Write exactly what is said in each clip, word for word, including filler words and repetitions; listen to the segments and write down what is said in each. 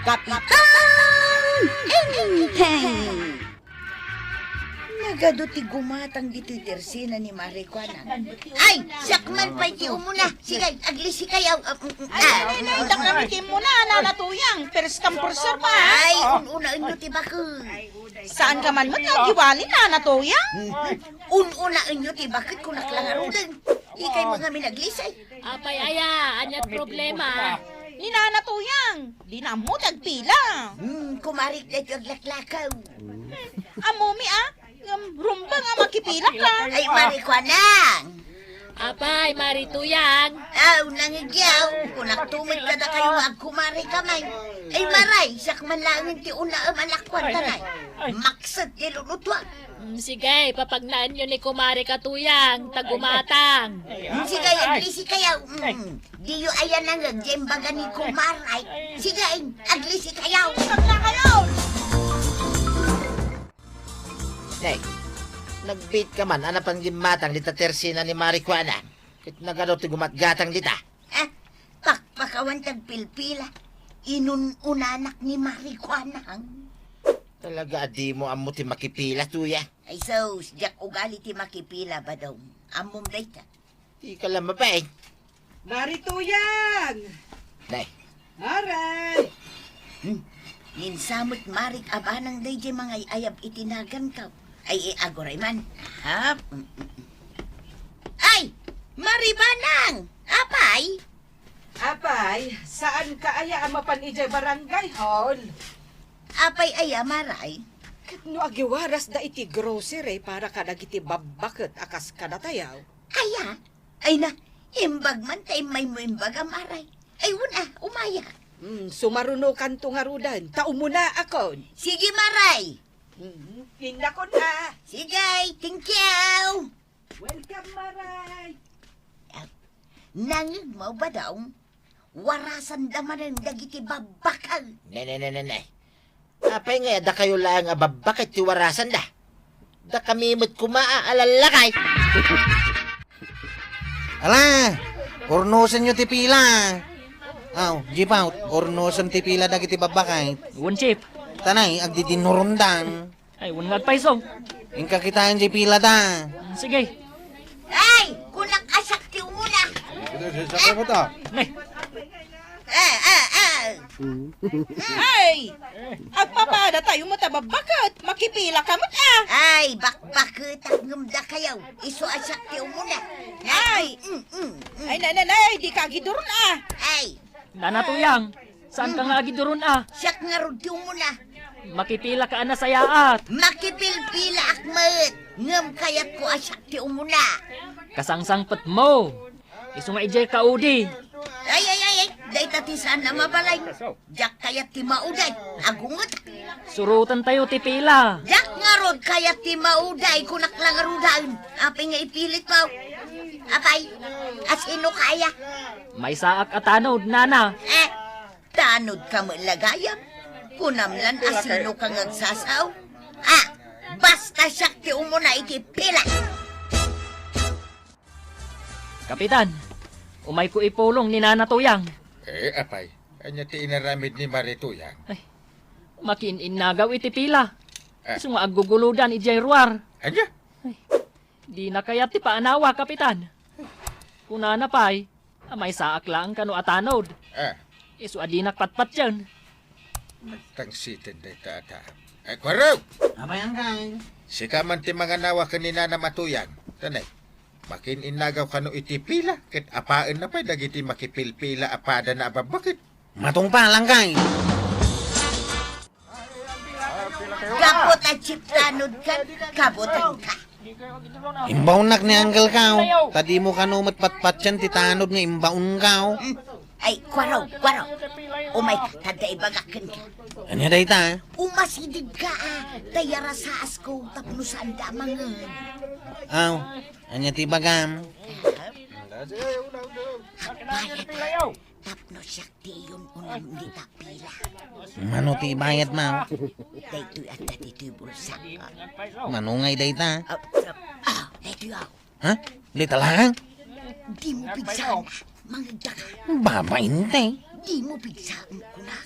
Kapitan Enteng! Nagadu ti gumatang ditoy tersina ni Mari Kuanang. Ay, siak man pay ti umuna. Sige, aglisi kayo. Um, um, um, Ay, ah. Nay, nay, dakami ti umuna, Nana Tuyang. First come, first serve, ha? Ay, un-unaenyo ti bakut. Saan ka man met nga agiwali, Nana Tuyang? Un-unaenyo ti bakut, kunak la ngaruden. Ikay met ngamin aglisi. Apay aya, ania't problema? Ni Nana Tuyang, dina ammo ti agpila. Hmm, kumarik daytoy aglaklakaw. Ammomi a, ngem rumbeng a makipilak la. Ay, Mari Kuanang. Apay, Mari Tuyang. Aw, nangigyaw. Kunakto met kadakayo nga agkumari kami. Ay, Maray, siak man laengen ti unaem a lakuan, tanay. Makset ti lulutuan. Mm, sige, papagnaenyo ni Kumare Katuyang, ta gumatang. Mm, sige, aglisi kayo. Mm. Diyo aya nangeg ti imbaga ni Kumare. Sige, aglisi kayo. Pagna kayo! Nay, nagbiit ka man, a napan gimmatang dita tersina ni Mari Kuanang. Ket nagadu ti gumatgatang dita. Ah, pakpakawan ti agpilpila. Inun-unanak ni Mari Kuanang. Talaga a dimo ammo ti makipila, Tuyang. Ay sus, diak ugali ti makipila, Badong. Ammom dayta. Di ka la mabain. Mari Tuyang! Nay. Maray! Hmm. Ninsamet Marik a banang daydiay mangay-ayab iti nagankaw. Ay, eh, aguray man. Ha? Mm, mm, mm. Ay! Mari Banang! Apay? Apay, saan ka aya a mapan idiay barangay hall? Apay aya, Maray? Ket no agiwarasda iti grocery para kadagiti babbaket a kas kadatayo? Aya? Ay na, imbag man ta immaymo imbaga, Maray. Ay, una, umaya. Hmm, sumarunokanto ngaruden, ta umunaakon. Sige, Maray. Hmm, innakon a. Sige, thank you. Welcome, Maray. Ah, nangegmo, Badong? Warasanda manen dagiti babbaket. Ne, ne, ne, ne, ne. Apay nga, dakayo laeng a babbaket ti warasanda? Dakami met koma a alalakay. Ala, urnosenyo ti pila. Aw, Jipaw, urnosen ti pila dagiti babbaket. Wen, Chief. Tanay, agdidinurundan. Ay, wen nga agpayso. Inka kitaen diay pilada. Sige. Ay, kunak a siak ti umuna. Sakay mo ta. Nay. Ah, ah, ah. Ay, agpapadatayo met a babbaket. Makipila ka met a. Ay, bakbaketak ngem dakayo. Isu a siak ti umuna. Ay. Mm, mm, mm. Ay, nay, nay, nay, dika agiduron a. Ay. Nana Tuyang, saan ka nga agiduron a? Siak ngarud ti umuna. Makipila ka a nasayaat. Makipilpilaak met, ngem kayatko a siak ti umuna. Kasangsangpetmo. Isu nga idiay kaudi. Ay, ay, ay, ay, dayta ti saan a mabalay. Diak kayat ti mauday. Agunget. Surotentayo ti pila. Diak ngarud kayat ti mauday, kunak la ngaruden. Apay nga ipilitmo? Apay, asino kaya? Maysaak a tanod, nana. Eh, tanod ka met la gayam. Kunam lan asino ka nga agsasao. Ah, basta siak ti umuna iti pila. Kapitan, umayko ipulong ni Nana Tuyang. Eh, apay, ania ti inaramid ni Mari Tuyang? Ay, makiin-innagaw iti pila. Ah. Isu nga aggugulodan idiay ruar. Ania? Ay, dina kayat ti paanawa, Kapitan. Kunana pay, a maysaak laeng kano a tanod. Ah. Isu a dinak patpatien. Nagtangsiten dayta a tao. Ay, Kuarog! Apay, Angkay? Sika man ti manganawa ken ni Nanam a Tuyang. Tanay, makiin-innagaw kano iti pila, ket apaenna pay dagiti makipilpila a padana a babbaket. Matungpal, Angkay! Gapu ta chip tanod kan kabutanka. Imbaonnak ni Uncle Kao, ta dimo kano met patpatien ti tanod nga imbaonkaw. Hmm. Ay, Kuarog, Kuarog. Umayka, ta adda ibagak kenka. Ania dayta? Umasidegka a, ta yarasaasko tapno saanda a mangngeg. Aw, ania ti ibagam? Agbayad a, tapno siak ti iyun-unam dita pila. Mano ti ibayadmo? Daytoy adda ditoy bulsak. Mano ngay dayta? Ah, ah, ah, daytoy, ah. Ha? Dita laeng? Dimo pigsaan, ah. Mangegdaka. Babain ti. Dimo pigsaan, kunak.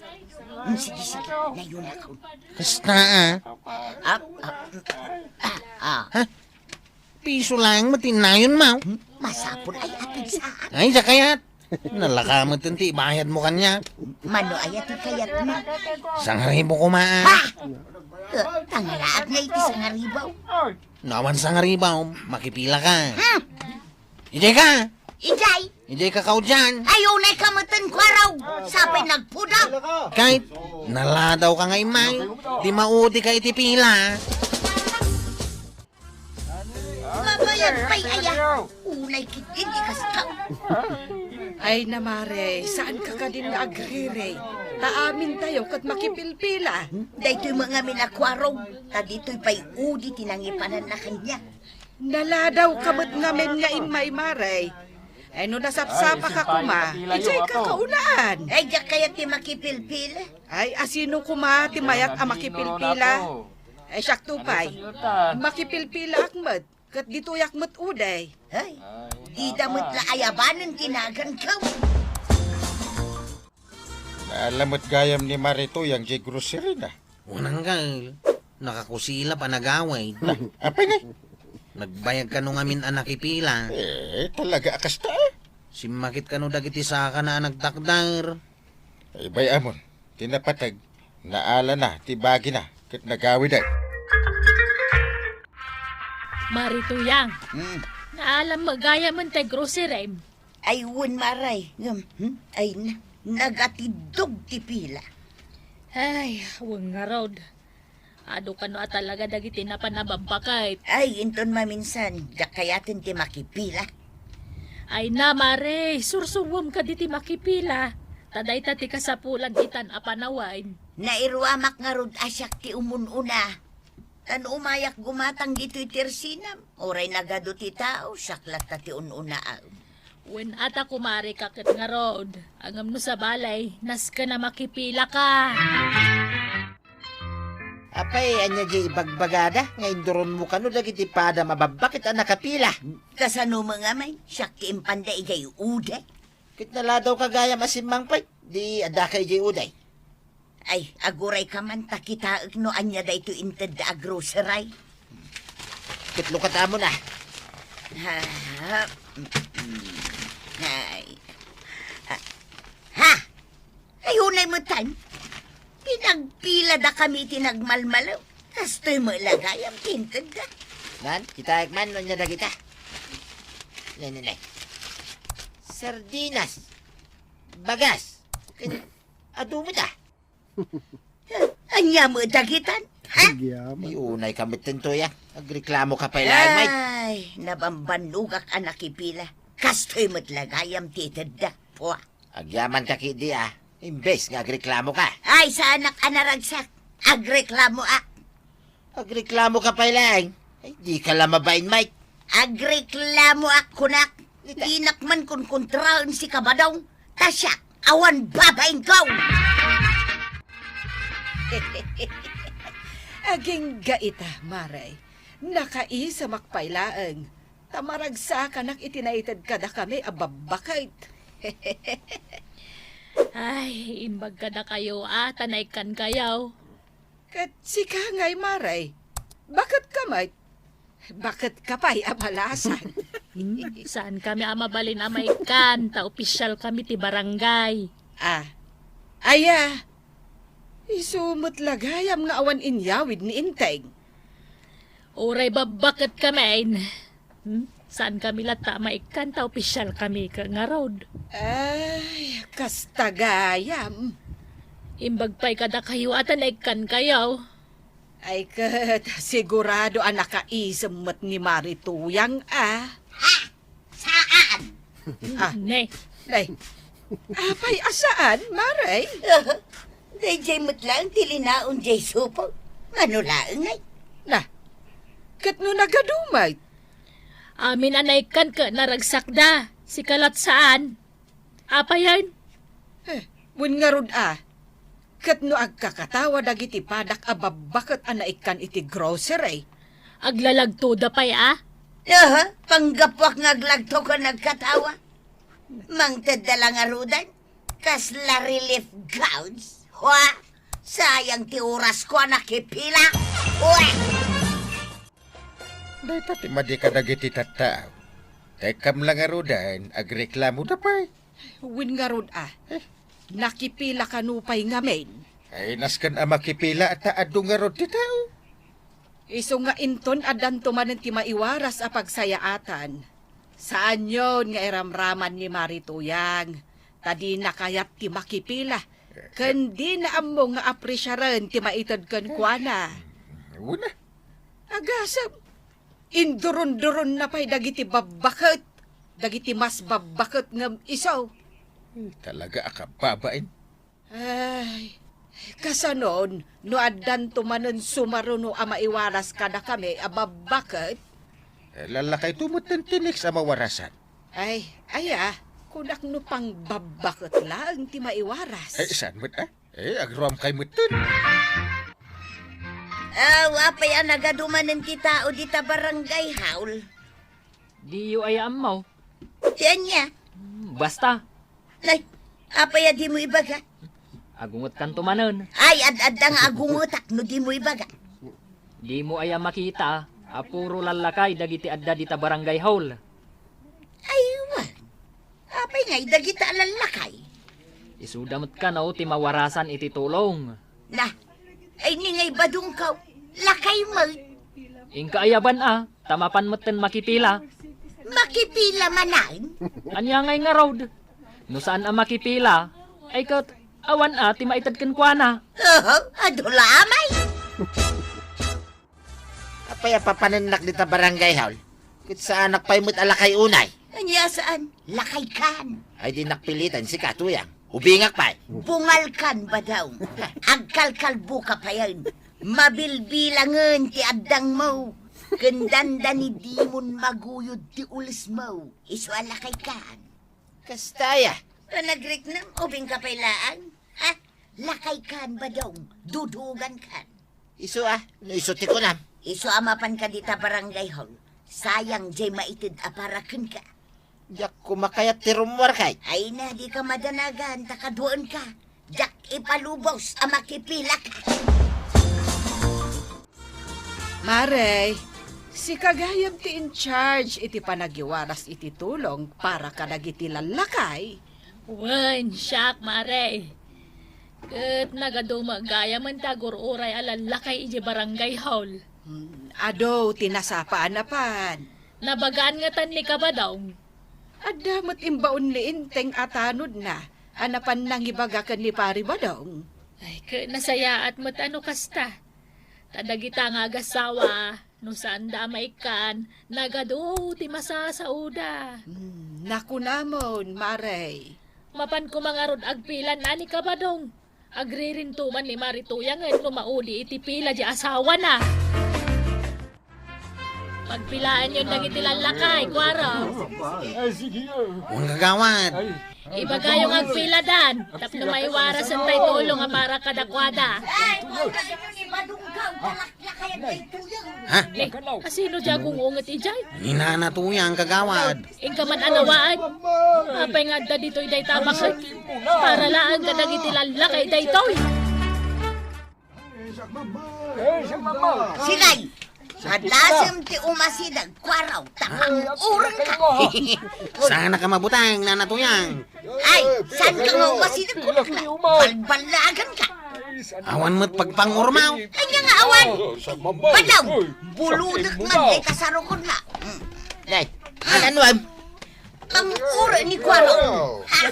Hmm, sige, sige. Nayunakon. Kasta, ah. Ah, ah, ah, ah. Ha? Piso laeng met ti nayonmo. Hmm? Masapul ay apigsaan. Ay, diak kayat. Nalaka met ti ibayadmo kaniak. Mano aya ti kayatmo? Sangaribu koma, ah. Ha? Eh, tangalaag na iti sangaribu. No awan sangaribu, makipila ka. Hmm. Idiay ka. Idiay. Idiay ka kaudian. Ay, unay ka met, kuarog. Sapay nagpuda. Kay, naladaw ka nga immay. Di maudi ka iti pila. Mabayag pay aya. Unay kitdi ti kasta. Ay, Mare, saan ka kadin nga agriri? Ta amintayo ket makipilpila. Daytoy met ngamin a kuarog, ta ditoy pay udi ti nangipananna kaniak. Naladaw ka met ngamin nga immay, Mare. Ay, no nasapsapa ka koma, idiay ka kaunaan. Ay, diak kayat ti makipilpila. Ay, asino koma ti mayat a makipilpila? Ay, siakto pay. Makipilpilaak met, ket ditoyak met udi. Ay, dida met la ayabanen ti naganko. Naala met gayam ni Mare Tuyang diay grocery na. Unang gal, nakakusilap a nagawid. Na, apay ngay? Nagbayag kano ngamin a nakipila. Eh, talaga a kasta, eh. Simmakit kano dagiti sakana a nagtakder. Ay, bay-amon, ti napateg, naala na ti bagina ket nagawid ay. Mare Tuyang, hmm, naalam met gayam ti grocery. Ay, wen, Mare. Ngem, hmm? Ay, na, nagatiddog ti pila. Ay, wen ngarud. Adu kano a talaga dagiti napan a babbaket. Ay, inton maminsan, diak kayaten ti makipila. Ay na, Mare, sursurom kadi ti makipila. Ta dayta ti kasapulan itan a panawen. Nairuamak ngarud a siak ti umun-una. Ta no umayak gumatang ditoy tersinam, uray nagadu ti tao, siak latta ti un-unaam. Wen, ata kumari ka ket ngarud, ngem no sabali, nasken a makipila ka. Apay, ania diay ibagbagada nga induronmo kano dagiti padam a babbaket a nakapila? Kasano met ngamin, siak ti impanda idiay udi. Ket naladaw ka gayam a simmangpet, di adda ka idiay udi. Ay, aguray ka man ta kitaek no ania daytoy intedda a grocery. Ket lukatamo na. Ha? Ay. Ha? Ay, unay met tan. Pinagpilada kami iti nagmalmalaw. Kastoy met la gayam ti intedda. Nan, kitaek man no ania dagita. Nay, nay, nay. Sardinas. Bagas. Ken, adu met, ah. Ania met dagitan? Ha? Agyaman. Ay, unay ka met, Toy, ah. Agreklamo ka pay laeng, Mike. Ay, nabambannogak a nakipila. Kastoy met la gayam ti itedda. Pua. Agyaman ka ketdi, ah. Imbes nga agreklamo ka. Ay, saanak a naragsak. Agreklamoak. Agreklamo ka pay laeng. Ay, di ka la mabain, Mike. Agreklamoak kunak. Ita. Dinak man konkontraen si Kabadong. Ta siak, awan babainko. Agingga ita, Mare. Nakaisemak pay laeng. Ta maragsakanak iti naited kadakami a babbaket. Ay, imbag kadakayo a ta naikkankayo. Ket sika ngay, Mare, baket ka met. Baket ka pay a balasan. Hmm, saan kami a mabalin a maikkan, ta opisyal kami ti barangay. Ah, aya, isu met la gayam nga awan inyawid ni Inteng. Uray babbaket kami, hmm? Saan kami latta a maikkan ta opisyal kami ket ngarud. Ay, kasta gayam. Imbag pay kadakayo a ta naikkankayo. Ay ket, sigurado a nakaisem met ni Mare Tuyang, ah. Ha? Saan? Ah. Ne. Nay. Apay a saan, Mare? Daydiay met laeng ti linaon diay supot. Mano laeng ay? Na, ket no nagadu met? Amin a naikkan ket naragsakda. Sika lat saan? Apayen? Eh, wen ngarud a. Ket no agkakatawa dagiti padak a babbaket a naikkan iti grocery. Aglalagtoda pay a? Aha, panggapuak nga aglagto ken agkatawa. Mangtedda la ngaruden. Kasla relief gown. Hua? Sayang ti orasko a nakipila. Uy! Dayta ti madi kadagiti tattao. Tekkam la ngaruden, agreklamoda pay. Wen ngarud a. Eh? Nakipila kano pay ngamin? Ay, nasken a makipila ta adu ngarud ti tao. Isu nga inton addanto manen ti maiwaras a pagsayaatan, saanyon nga iramraman ni Mari Tuyang, ta dina kayat ti makipila, ken dina ammo nga apresiaren ti maited kenkuana. Wen a. Agasem, induronduronna pay dagiti babbaket, dagiti mas babbaket ngem isu. Eh, talaga a kababain. Ay, kasanon, no addanto manen sumaruno a maiwaras kadakami a babbaket? Eh, lallakayto metten ti next a mawarasan. Ay, aya, kunak no pangbabbaket laeng ti maiwaras. Eh, saan met, ah? Eh, agruamkay metten. Aw, apay a nagadu manen ti tao dita barangay hall? Diyo aya ammo? Ti ania? Hmm, basta. Nay, apay a dimo ibaga? Agungetkanto manen. Ay, ad-adda nga agungetak no dimo ibaga. Dimo aya makita a puro lallakay dagiti adda dita barangay hall? Ay, wen. Apay ngay dagita a lallakay? Isuda met kano ti mawarasan iti tulong. Na, ay ni ngay badongko, lakay met. Inka aya ban a, ta mapan metten makipila. Makipila manen? Ania ngay ngarud? No saan a makipila, ay ket awan a ti maited kenkuana. Oho, adu la amay. Apay a papanennak dita barangay hall? Ket saanak pay met a lakay unay. Ania saan? Lakaykan. Ay, dinak pilitan sika, Tuyang. Ubingak pay. Bungalkan, Badong. Agkalkalboka payen. Mabilbilangen ti addangmo. Ken dandani dimon maguyod ti ulesmo. Isu a lakaykan. Kasta aya? Nagriknam, ubingka pay laeng. Ha? Lakaykan, Badong. Dudugankan. Isu a, no isu ti kunam. Isu a mapanka dita barangay hall. Sayang jay maited a para kenka. Diak koma kayat ti rummuarkay. Ay na, dika madanagan, ta kaduaenka. Diak ipalubos a makipilak. Mare, sika gayam ti in charge iti panagiwaras iti tulong para kadagiti lallakay. Wen, siak, Mare. Ket nagadu met gayamen ti agur-uray a lallakay idiay barangay hall. Hmm, adu ti nasapa a napan. Nabagaan ngatan ni Kabadong. Adda met imbaon ni Enteng a tanodna a napan nangibaga ken ni Pari Badong. Ay, ket nasayaat met a no kasta. Ta dagita nga agassawa, no saanda a maikkan, nagadu ti masasaoda. Hmm, nakunamon, Mare. Mapan koma ngarud agpilan a ni Kabadong. Agririnto man ni Mari Tuyangen no maudi iti pila di asawana. Pagpilaenyon dagiti lallakay, Kuaro. Ay, sige, ah. Wen, kagawad. Ay. Ibagayo nga agpiladan, tapno maiwarasan tay tulong a para kadakuada. Ha? Eh, asino di agungunget idiay? Ni Nana Tuyang, kagawad. Inka man a nawaag. Apay nga adda ditoy dayta a baket? Para laeng kadagiti lallakay daytoy. Sigay! Adlasem ti umasideg, Kuaro, ta ang-urenka. Saan ka mabutang, Nana Tuyang? Ay, saan ka nga umasideg, kunak na? Balballagan ka. Awan met pagpangurmaw. Anya nga awan? Badaw, buludek man dayta sarukodna. Hmm. Day, ano, ano, am? Ang uri ni Kuaro. Ha?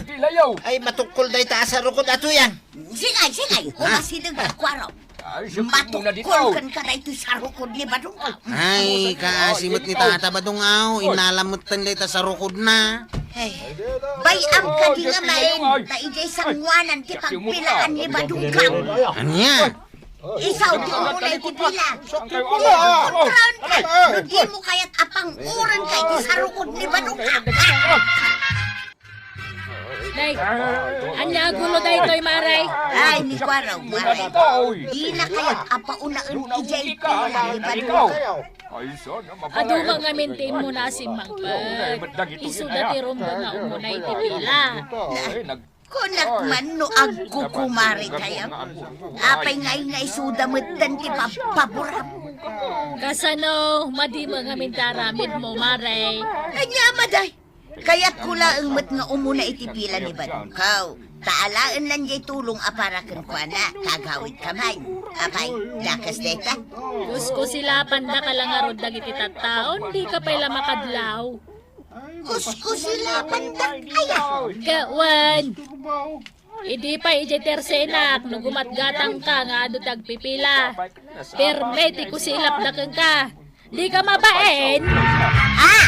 Ay, matukol dayta a sarukod a Tuyang. Sigay, sigay. Ha? Umasideg ka, Kuaro. Ay, siya muna dito. Matukol ken ka daytoy sarukod ni Badong. Ay, kaasi met ni Tata Badong, aw. Inalam met ten dayta sarukodna. Ay, bay-am kadi nga maen, ta idiay sanguanan ti pagpilaan ni Badong ka. Ania? Isaw ti umuna iti pila. Kontraon ka. No dimo kayat a pang-urenka iti sarukod ni Badong ka. Nay, ania a gulo daytoy, Mare? Ay, ni Kuaro, Mare. Dina kayat a paunaen idiay pila ni Badong ka. Adu nga ngamin ti immuna a simmangpet. Isuda ti rumbeng nga umuna iti pila. Kunak man no agkukumari tayo. Apay nga isuda metten ti pabpaburam. Kasano, madi met ngamin ti aramidmo, Mare? Ania, maday? Kayatko laeng met nga umuna iti pila ni badongko. Ta alaennan jay tulong a para kenkuana, ta agawidka man. Apay, dakes dayta? Kuskusilapandaka la ngarud dagiti tattaon, dika pay la makadlaw. Kuskusilapandak aya? Gawan! Idi pay idiay tersenak, no gumatgatangka nga adu ti agpipila, perme ti kusilapda kenka. Dika mabain? Ah!